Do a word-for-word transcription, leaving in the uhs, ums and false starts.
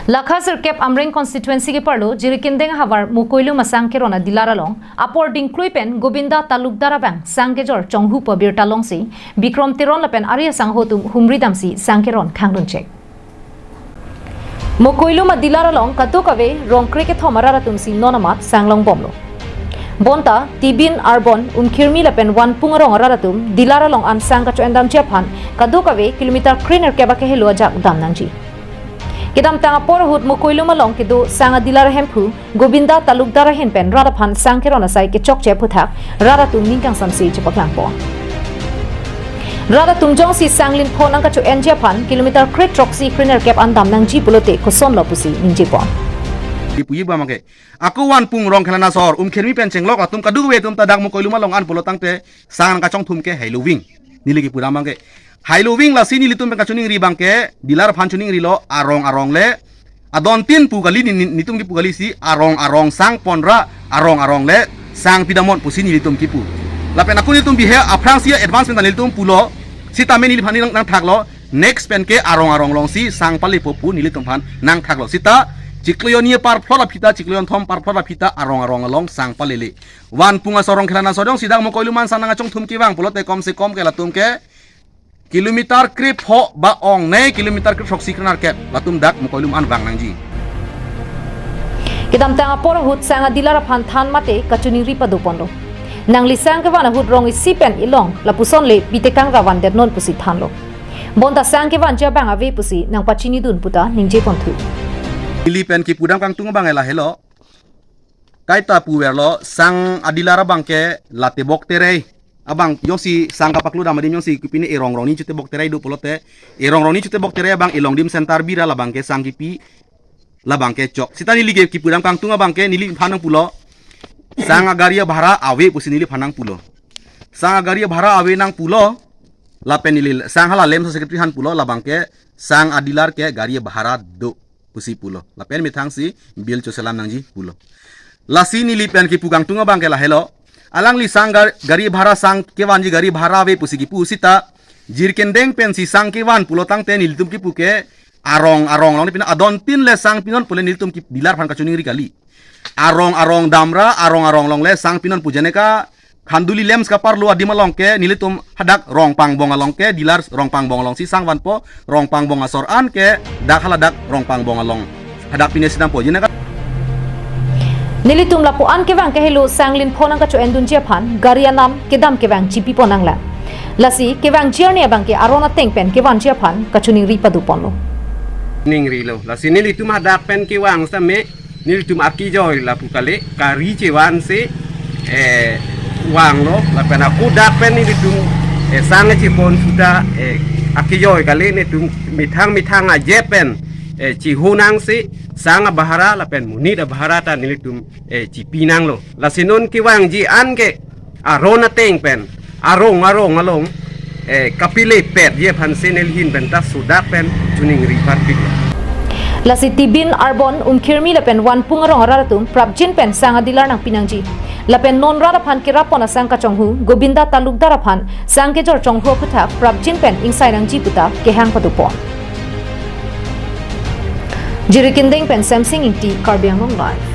Lakha sirkep Amreng constituency keparlo Jirikindeng havar Mokoilum asang keron a-dealer along apor dingklui pen Gobinda Talukdar abang sang kejor chonghu pu abirta longsi Bikrom Teron lapen ari asangho atum humri damsi sang keron khangdun chek. Mokoilum a-dealer along kadokave rong krekethom arat atumsi non amat sang longbomlo. Bonta Tibin, Arbon, Umkhirmi lapen Vanpung arong arat atum dealer along an sang kacho-endamji aphan kadokave kilometer krenerkep akehelo ajak dam nangji. Kedamtang apor ahut Mokoilum along kedo sang a-dealer ahemphu Gobinda Talukdar ahin pen rat aphan sang keron asai kechokche aphuthak rat atum ning kangsamse chepaklangpon. Rat atum jongsi sang linpho nangkacho-enji aphan kilometer krethroksi krenerkep an dam nangji pulote kosonlo pusi ningjepon. Dipuji abang ke, ako Vanpung Rongkhelan asor, Umkhirmi pen chenglok atum kadokave atum ta dak Mokoilum along an pulo tangte sang nangkachongthum ke hailoving. Neli kipu dam abang ke hailoving, lasi nelitum pen kachiningri abang ke dealer aphan chiningrilo, arong arong le adontin pu kali ni, ni, nelitum kipu kalisi, arong arong sang ponra, arong arong le sang pidamnon pusi nelitum kipu. Lapen ako nelitum bihe aphrangsi advance pen ta nelitum pulo, sitame neliphan nang, nangthaklo, next pen ke arong arong alongsi sang palepo pu nelitum aphan nangthaklo. Sita chiklo hini apar plot aphi ta, chiklo hini thom apar plot aphi ta arong arong along sang palele. Vanpung asor, Rongkhelan asor jongsi dak Mokoilum an sang nangkachongthum kevang pulote komse kom ke latum ke kilometer krepho ba ong ne kilometer krethroksi krenerkep latum dak Mokoilum an vang nangji. Kedamtang apor ahut sang a-dealer aphan than mate kachiningri padoponlo. Nangli sang kevan ahut rong isi pen ilong, lapuson le pi tekang ra vandetnon pusi thanlo. Bonta sang kevanji abang ave pusi nangpachinidun puta ningjeponthu. Neli pen kipu dam kangtung abang ke lahelo. Kaita puverlo, sang a-dealer abang ke la tebok terei. Abang jongsi sang kapaklo dam adim jongsi kipine erong rongni chotebok terei do pulote, erong rongni chotebok terei abang ilongdim center bira labang ke sang kipi, labang ke chok. Sita neli ke kipu dam kangtung abang ke neliphan nangpulo, sang agari abhara ave pusi neliphan nangpulo. Sang agari abhara ave nangpulo, lapen neli sang hala LAMPS secretary aphan pulo, labang ke sang a-dealer ke gari abhara do pusi pulo. Lapen methangsi bill choselam nangji pulo. Lasi neli pen kipu kangtung abang ke lahelo. Alangli sang gar-, gari bhara, sang kevanji gari bhara ave pusi kipu, sita Jirikindeng pensi sang kevan pulo tangte nelitum kipu ke arong arong along, pine adontin le sang pinon pule nelitum ke dealer aphan kachiningri kali. Arong arong damra, arong arong along le sang pinon pu, jeneka Khanduli LAMPS kaparlo adim along ke nelitum hadak Rongpangbong along ke dealer, Rongpangbong alongsi sang vanpo, Rongpangbong asor an ke dak haladak Rongpangbong along hadak pine si dampo, jeneka. Nelitum lapu-an kevang kahelo sang linpho nangkacho-endunji aphan gari anam kedam kevang chipipon nanglang. Lasi kevangji arni abang ke aron ateng pen kevanji aphan kachiningri padoponlo. Ningrilo. Lasi nelitum hadak pen kevang same nelitum akejoi lapu kali, gari chevansi, eh, vanglo, lapen ako dak pen nelitum, eh, sang chepon suda, eh, akejoi kali, nelitum methang methang ajep pen, eh, chihunangsi sang abhara lapen monit abhara ta nelitum, eh, chipi nanglo. Lasi non kevangji an ke aron ateng pen, arong arong along, eh, kapilepetji aphansi neli ahin pen ta suda pen chiningri parpik. Lasi Tibin, Arbon, Umkhirmi lapen Vanpung arong arat atum prapjin pen sang a-dealer nangpi nangji. Lapen non rat aphan kerap pon asang kachonghu Gobinda Talukdar aphan sang kejor chonghu aphuthak prapjin pen ingsai nangji puta kehang padopon. Jirikindeng pen Semsing Ingti, Karbi Anglong Live.